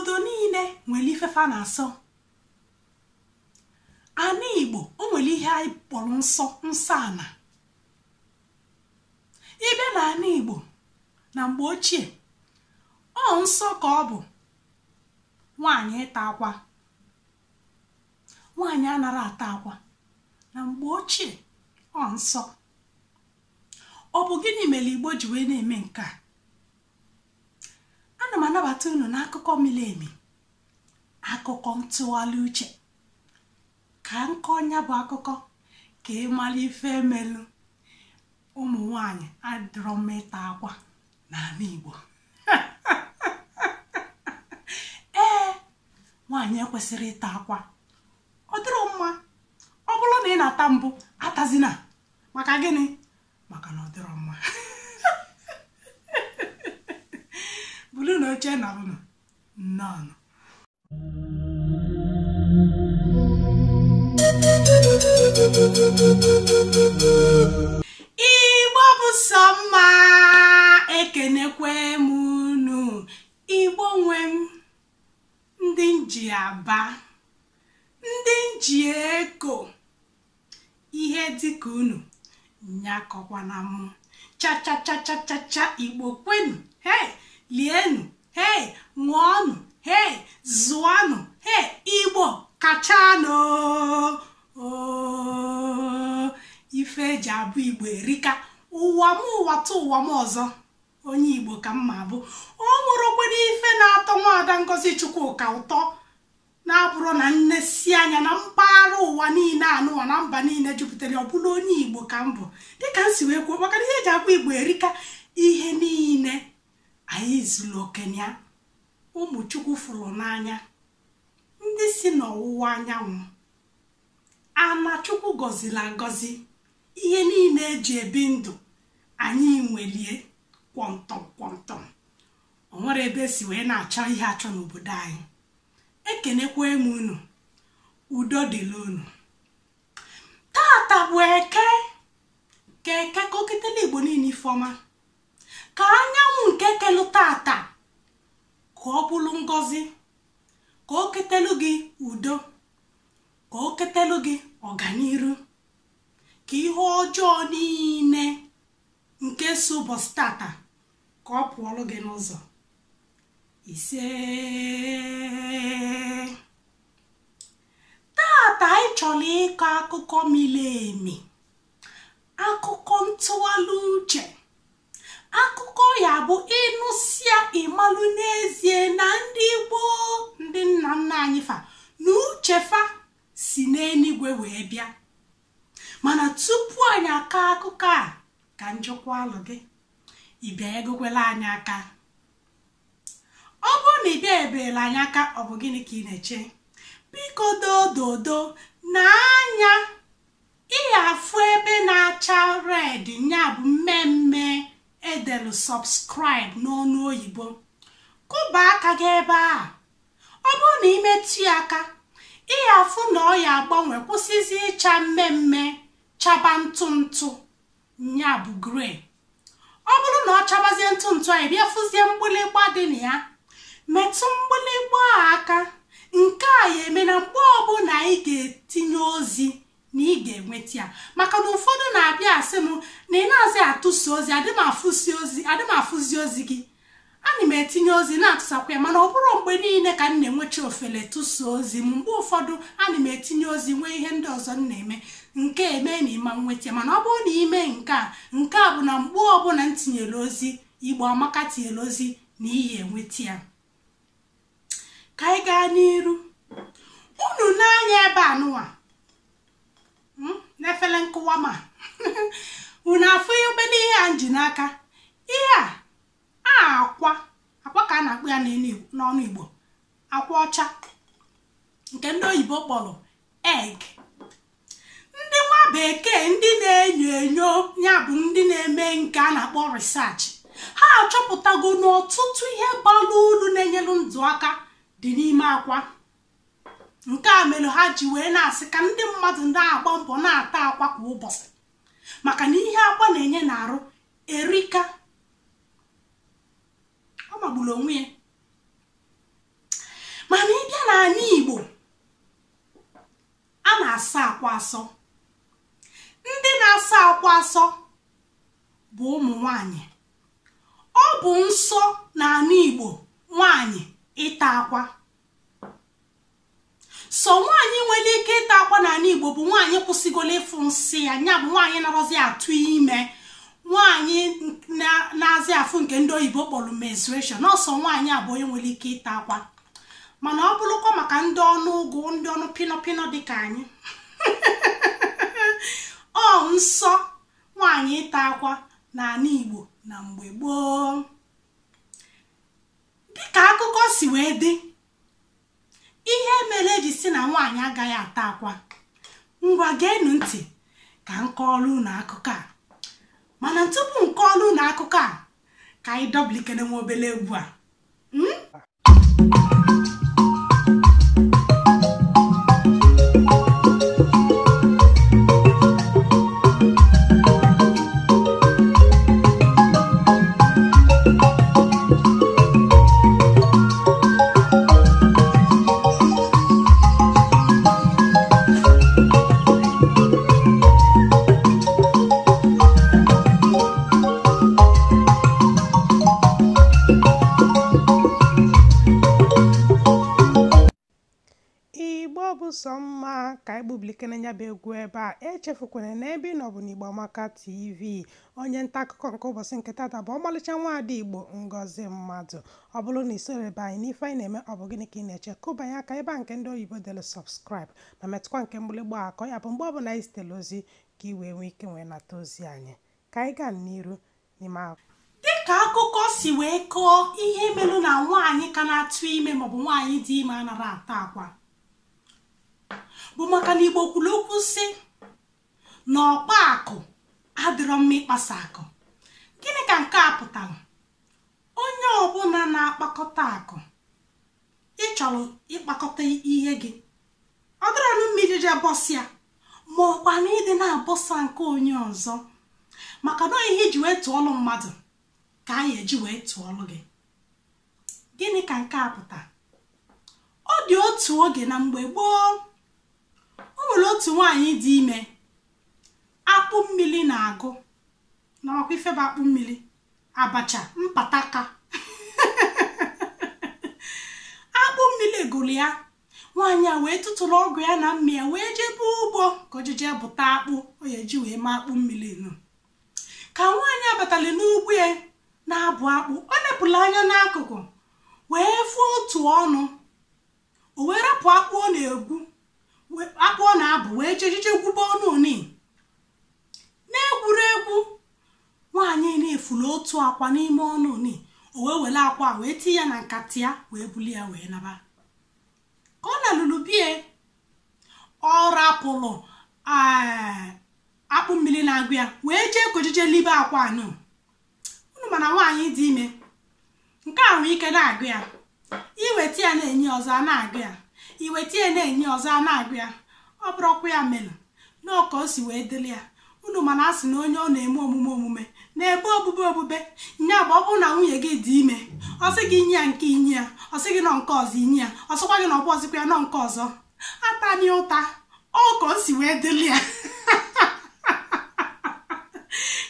Obodo niile nwere ife fa na-asọ. Ana Igbo o nwere ihe anyị kpọrọ nsọ, nsọ ana. Ị bịa na ana Igbo na mgbe ochie, ọ nsọ ka ọ bụ nwaanyị ịta akwa. Nwaanyị anara ata akwa na mgbe ochie, ọ nsọ. Ọ bụ gịnị mere Igbo ji wee na-eme nke a? Ana m anabata unu n'akụkọ miri emi, akụkọ ntụgharị uche. Ka nkọ nya bụ akụkọ ka ị mara ife emelu ụmụ nwaanyị adịrọ mma ịta akwa n'ala Igbo. Ee, nwaanyị ekwesịrị ịta akwa, ọ dịrọ mma. Ọ bụrụ na ị na-ata mbụ, atazina. Maka gịnị? Maka na ọ dịrọ mma. Bulu na oche na unu nnọọ. Igbo bụ sọ mma, ekenekwe m unu. Igbo nwe m, ndị nji aba, ndị nji eko, ihe dịka unu nyakọkwana m. Cha cha cha cha cha cha, Igbo kwenu, hey, lienu, hey, ṅụọnụ, hey, zụanụ, hey, Igbo kachanụ. Ife eji abụ Igbo erika. Ụwa m ụwa tụ ụwa m ọzọ, onye Igbo ka mma bụ. O nwerekwere ife na-atọ nwaada Ngozi Chukwuka ụtọ na-abụrụ na nnesi anya na mpaghara ụwa niile anụwa na mba niile jupụtara, ọ bụrụ onye Igbo ka m bụ. Dịka m si wee kwuo, maka na ihe eji abụ Igbo erika, ihe niile anyị zuru okenye, ụmụ Chukwu fụrụ n'anya, ndị si n'ọwụwa anyanwụ, ana Chukwu gọziri agọzi, ihe niile eji ebi ndụ anyị nwelie kwọmtọm kwọmtọm. O nwere ebe esi wee na-achọ ihe achọ n'obodo anyị. Ekenekwa m unu, udo dịla unu. Tata bụ eke, ka eke ka oketele Igbo niile ifeọma, ka anyanwụ nke kelu tata ka ọ bụrụ ngọzi, ka o ketelu gị udo, ka o ketelu gị ọganiru, ka ihe ọjọọ niile nke so ụbọchị tata ka ọ pụọlụ gị n'ụzọ. Ise. Tata anyị chọrọ ịkọ akụkọ miri emi, akụkọ ntụgharị uche, akụkọ ya bụ ịnụsịa ịmalụ n'ezie na ndị gboo, ndị nna nna anyị fa na uche fa si n'eluigwe wee bịa. Mana tupu anyị akọ akụkọ a, ka njikwa alụ gị, ị bịa egokwela anyị aka. Ọ bụrụ na ị bịa ebeela anyị aka, ọ bụ gịnị ka ị na-eche? Biko dododo na anya ị ga-afụ ebe na-acha red, nya bụ mmemme edelu subscribe n'ọnụ oyibo. Kụba aka gị ebe a. Ọ bụrụ na ị metụ ya aka, ị ga-afụ na ọ ya agbanwe, kwụsịzi ịcha mmemme, chaba ntụ ntụ, nya bụ grey. Ọ bụrụ na ọ chabazie ntụ ntụ anyị bịa fụzie mgbịlịgba dị na ya, metụ mgbịlịgba a aka. Nke a ya eme na mgbe ọbụla anyị ga-etinye ozi na ị ga-enweta ya. Maka na ụfọdụ na-abịa asị m na ị na-azị atụsa ozi, adị m afụzi ozi gị. Ana m etinye ozi na-atụsakwa ya, mana ọ bụrụ mgbe niile ka m na-enwecha ofele tụsa ozi m. Mgbe ụfọdụ ana m etinye ozi nwee ihe ndị ọzọ m na-eme, nke eme na ịma nweta. Mana ọ bụrụ na ime nke a, nke a bụ na mgbe ọbụla m tinyere ozi, Igbo Amaka tinyere ozi, na iyi enweta ya. Ka anyị gaa n'iru. Unu n'anya ebe a nụwa n'efere nkụwa ma unu afụ obere ihe a nji n'aka. Ihe a akwa akwa ka a na-akpọ ya n'ọnụ Igbo, akwa ọcha nke ndị oyibo kpọrọ egg. Ndị nwa bekee ndị na-enyo enyo, ya bụ ndị na-eme nke a na-akpọ research, ha achọpụtago n'ọtụtụ ihe bara uru na-enyere ndụ aka dị n'ime akwa. Nke a mere ha ji wee na-asị ka ndị mmadụ na-agba mbọ na-ata akwa kwa ụbọchị, maka na ihe akwa na-enye n'arụ erika. Ọ magburu onwe ya. akwa asọ. Ndị na-asa akwa asọ bụ ụmụ nwanyị. Ọ bụ nsọ n'ala Igbo nwanyị ịta akwa. So nwaanyị nwere ike ịta akwa n'ala Igbo bụ nwaanyị kwụsịgolo ịfụ nsị ya, nya bụ nwaanyị narọzi atụ ime, nwaanyị na-azị afụ nke ndị oyibo kpọrọ menstruation. Ọsọ nwaanyị abụ onye nwere ike ịta akwa. Mana ọ bụrụkwa maka ndị ọnụ ụgụ, ndị ọnụ pinọpinọ dịka anyị, ọ nsọ nwaanyị ịta akwa n'ala Igbo na mgbe gboo. Dịka akụkọ si wee dị, ihe mere eji si na nwaanyị agaghị ata akwa. Ngwa geenụ ntị ka m kọọrọ unu akụkọ a. Mana tupu m kọọrọ unu akụkọ a, ka anyị dọblikene nwa obele egwu a. Sọ mma ka anyị gbublikene ya bụ egwu ebe a. Echefukwana na ebe ị nọ bụ n'Igbo Amaka TV. Onye nta akụkọ nke ụbọchị nke tata bụ ọmalịcha nwaada Igbo Ngozi Mmadụ. Ọ bụrụ na isorebe anyị n'ife anyị na-eme, ọ bụ gịnị ka ị na-eche? Kụbanye aka ebe a nke ndị oyibo dere subscribe ma metụkwa nke mgbịlịgba akọ ya bụ mgbe ọbụla anyị zitere ozi ka ị wee nwee ike wee nata ozi anyị. Ka anyị gaa n'iru n'ime akụkọ. Dịka akụkọ si wee kọọ, ihe merụ na nwaanyị ka na-atụ ime maọbụ nwaanyị dị ime anara ata akwa bụ maka na Igbo kwuru okwu sị na ọkpa akụ adịrọ mma ịkpasa akụ. Gịnị ka nke a pụtara? Onye ọbụla na-akpakọta akụ, ị chọrọ ịkpakọta ihe gị, ọ dịrọnụ mmiri ji abọsịa ma ọkwa na ịdị na-abọsa nke onye ọzọ, maka na ihe iji wee tụọlụ mmadụ ka anyị eji wee tụọlụ gị. Gịnị ka nke a pụtara? Ọ dị otu oge na mgbe gboo, o nwere otu nwaanyị dị ime, akpụ mmiri na-agụ. Na makwa ife bụ akpụ mmiri, abacha mpataka. Akpụ mmiri gụrụ ya. Nwaanyị a wee tụtụrụ ọgụ ya na mma ya wee jebe ugbo ka o jeje bụta akpụ o ya eji wee mee akpụ mmiri nụ. Ka nwaanyị abatala n'ugbo ya na-abụ akpụ, ọ nepụrụ anya n'akụkụ wee fụọ otu ọnụ. O wee rapụ akpụ ọ na-egwu, akpụ ọ na-abụ, wee jejije gwube ọnụ oni. Na-egwuregwu, nwaanyị na-efulu otu akwa n'ime ọnụ oni. O wee were akwa wee tinye ya na nkata ya wee bulie ya wee naba. Ka ọ na-alụlụ bie, ọ rapụrụ akpụ mmiri na-agụ ya wee jee kojije libe akwa anụ. Unu mana nwaanyị dị ime nke a nwee ike na-agụ ya, iweta ya na-enye ọzọ a na-agụ ya, iweta ya na-enye ọzọ a na-agụ ya. Ọ bụrụkwa ya mere n'ọka o si wee dịrị ya. Unu mana a sị na onye ọ na-eme omume omume na-ebe obube obube nya bụ ọ bụrụ na nwunye gị dị ime, ọ sị gị nye ya nke inye ya, ọ sị gị nọ nke ọzọ inye ya, ọ sịkwa gị na ọbụ ọzịkwa ya nọ nke ọzọ, atani ụta. Ọ ka o si wee dịrị ya.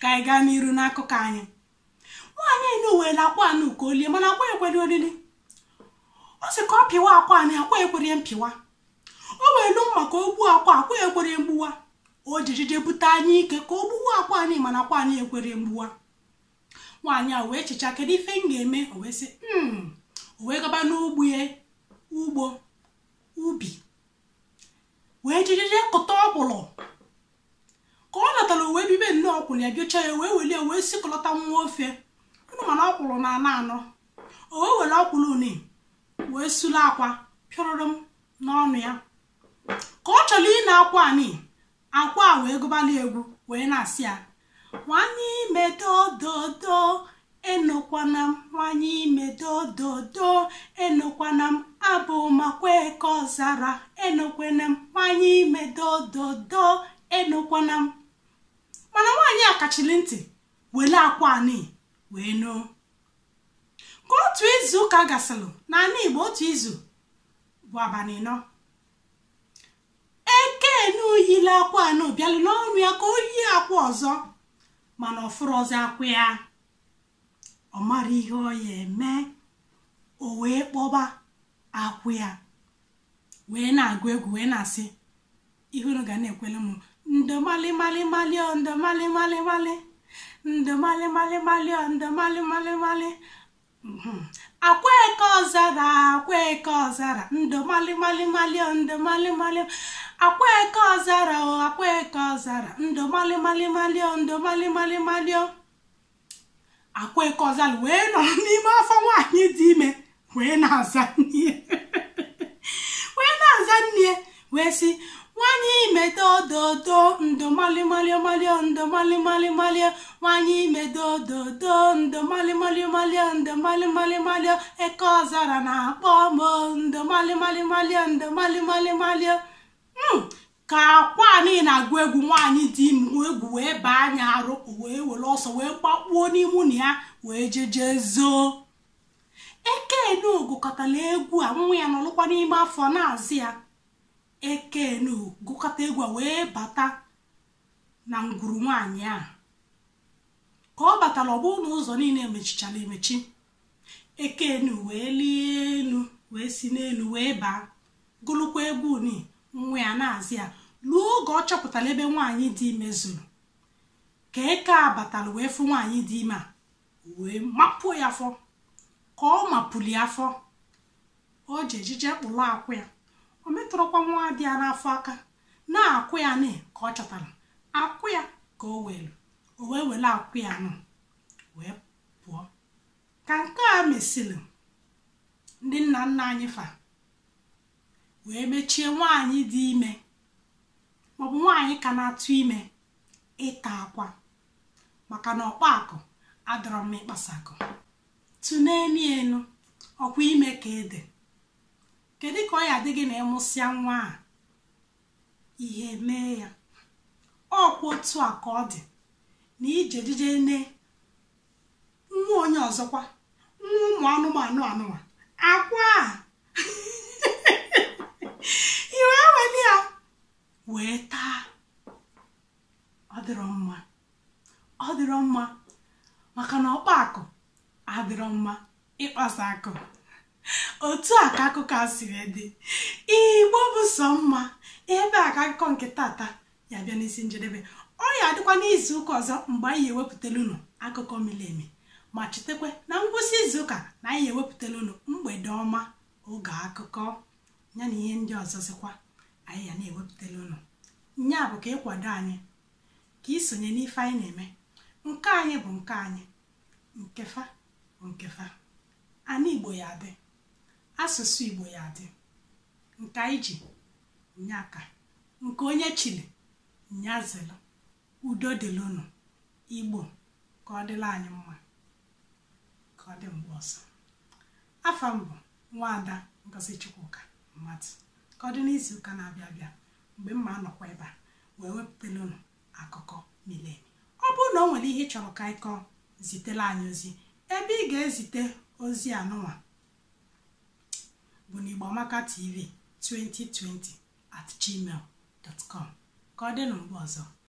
Ka anyị gaa n'iru n'akụkọ anyị. Nwaanyị enu were akwa anụ ka o lie, mana akwa ekwere olili. Ọ sị ka ọ pịwa akwa anụ, akwa ekwere mpịwa. O welu mma ka o gbuo akwa, akwa ekwere mgbuwa. O jijije bute anya ike ka o gbuwa akwa anyị, mana akwa anyị ekwere mgbuwa. Nwaanyị a wee chicha, kedu ife m ga-eme? O wee sị o wee gaba n'ugbo ya, ugbo ubi, wee jijije kụta ọkwụlụ. Ka ọ natara wee bibe nnọọ ọkwụlụ ya, bịocha ya wee welie wee sikọlọta nwa ofe. Unu mana ọkwụlụ na anọ anọ. O wee were ọkwụlụ uni wee sulu akwa pịọrọrọ m n'ọnụ ya. Ka ọ chọrọ ị na-akwa anyị, akwa a wee gụbali egwu wee na-asị ya, nwanyị ime dododo enokwana m, nwanyị ime dododo enokwana m, abụ makwa eke ọzara enokwana m, nwanyị ime dododo enokwana m. Mana nwaanyị a kachiri ntị wele akwa anyị wee noo. Ka otu izu ụka gasịrị, n'ala Igbo otu izu bụ abalị 4. Eke Ekenu yile akwa anụ bịalụ n'ọnụ ya ka o yie akwa ọzọ, mana ọ fụrọzi akwa ya. Ọ mara ihe ọ ya eme, o wee kpọba akwụ ya wee na-agụ egwu wee na-asị ihe unu ga na-ekwele m ndo mali mali mali o ndo mali mali mali ndo mali mali mali o ndo mali mali mali. Akwa eke ọzara, akwa eke ọzara, ndo mali mali mali o ndo mali mali, akwa eke ọzara o akwa eke ọzara, ndo mali mali mali o ndo mali mali mali o. Akwa eke ọzara wee nọ n'ime afọ nwaanyị dị ime wee na-aza nne wee na-aza nne wee sị nwanyị ime dododo ndo mali mali mali ndo mali mali mali, nwanyị ime dododo ndo mali mali mali ndo mali mali mali, eke ọzara na-akpọ m ndo mali mali mali ndo mali mali mali. Ka akwa niile na-agụ egwu nwaanyị dị ime egwu wee baa anya arụ, wee were ọsọ wee gbakpuo n'ime ụlọ ya wee jeje zoo. Ekenu gụkọtara egwu a, nwa ya nọrọkwa n'ime afọ na-azị ya. Ekenu gụkọta egwu a wee bata na ngwuru nwaanyị a. Ka ọ batara, ọ bụrụ na ụzọ niile emechichara emechi, Ekenu wee lie elu wee si n'elu wee baa gụlụkwa egwu ni nwa ya na-azị ya ruo oge ọ chọpụtara ebe nwaanyị dị ime zuru. Ka eke a batara wee fụ nwaanyị dị ime a wee mapụ ya afọ. Ka ọ mapụli afọ, o ji ejije kpụrụ akwụ ya, o metụrụkwa nwa dị ya n'afọ aka na-akwụ ya nị ka ọ chọtara akwụ ya ka o were o wee were akwụ ya nụ wee pụọ. Ka nke a mesịrị, ndị nna nna anyị fa wee mechie nwaanyị dị ime maọbụ nwaanyị ka na-atụ ime ịta akwa, maka na ọkpa akụ adọrọ mma ịkpasa akụ. Tụneni enu ọkwa ime ka ede, kedu ka ọ ya adị gị na ịmụsịa nwa a ihe mee ya? Ọkwa otu a ka ọ dị na ije jije ne nwa onye ọzọkwa, nwa ụmụ anụmanụ anụma akwa a iwe weli ya wee taa. Ọ dịrọ mma, ọ dịrọ mma, maka na ọkpa akụ adịrọ mma ịkpasa akụ. Otu a ka akụkọ a siri dị. Igbo bụ sọ mma. Ebe a ka akụkọ nke tata ya bịa n'isi njedebe. Ọ ya adịkwa n'izu ụka ọzọ mgbe anyị ewepụtara unu akụkọ miri emi, ma chetakwa na ngwụsị izu ụka na anyị ewepụtara unu mgbede ọma oge akụkọ ya na ihe ndị ọzọ zikwa anyị ya na-ewepụtara unu. Nya bụ ka ịkwado anyị, ka isonye n'ife anyị na-eme. Nke anyị bụ nke anyị, nkefa bụ nkefa. Ana Igbo ya adị, asụsụ Igbo ya adị, nke anyị ji nye aka, nke onye chili nyazelu. Udo dịrị unu. Igbo ka ọ dịla anyị mma, ka ọ dị mgbe ọzọ. Afa m bụ Nwaada Ngozi Chukwuka Mmadụ. Ka ọ dị n'izu ụka na-abịa abịa mgbe mma anọkwa ebe a wee wepụtara unu akụkọ miri emi. Ọ bụrụ na o nwere ihe ị chọrọ ka anyị kọọ, zitela anyị ozi. Ebe ị ga-ezite ozi anụnwa bụ n'Igboamaka TV 2020@gmail.com. Ka ọ dị na mgbe ọzọ.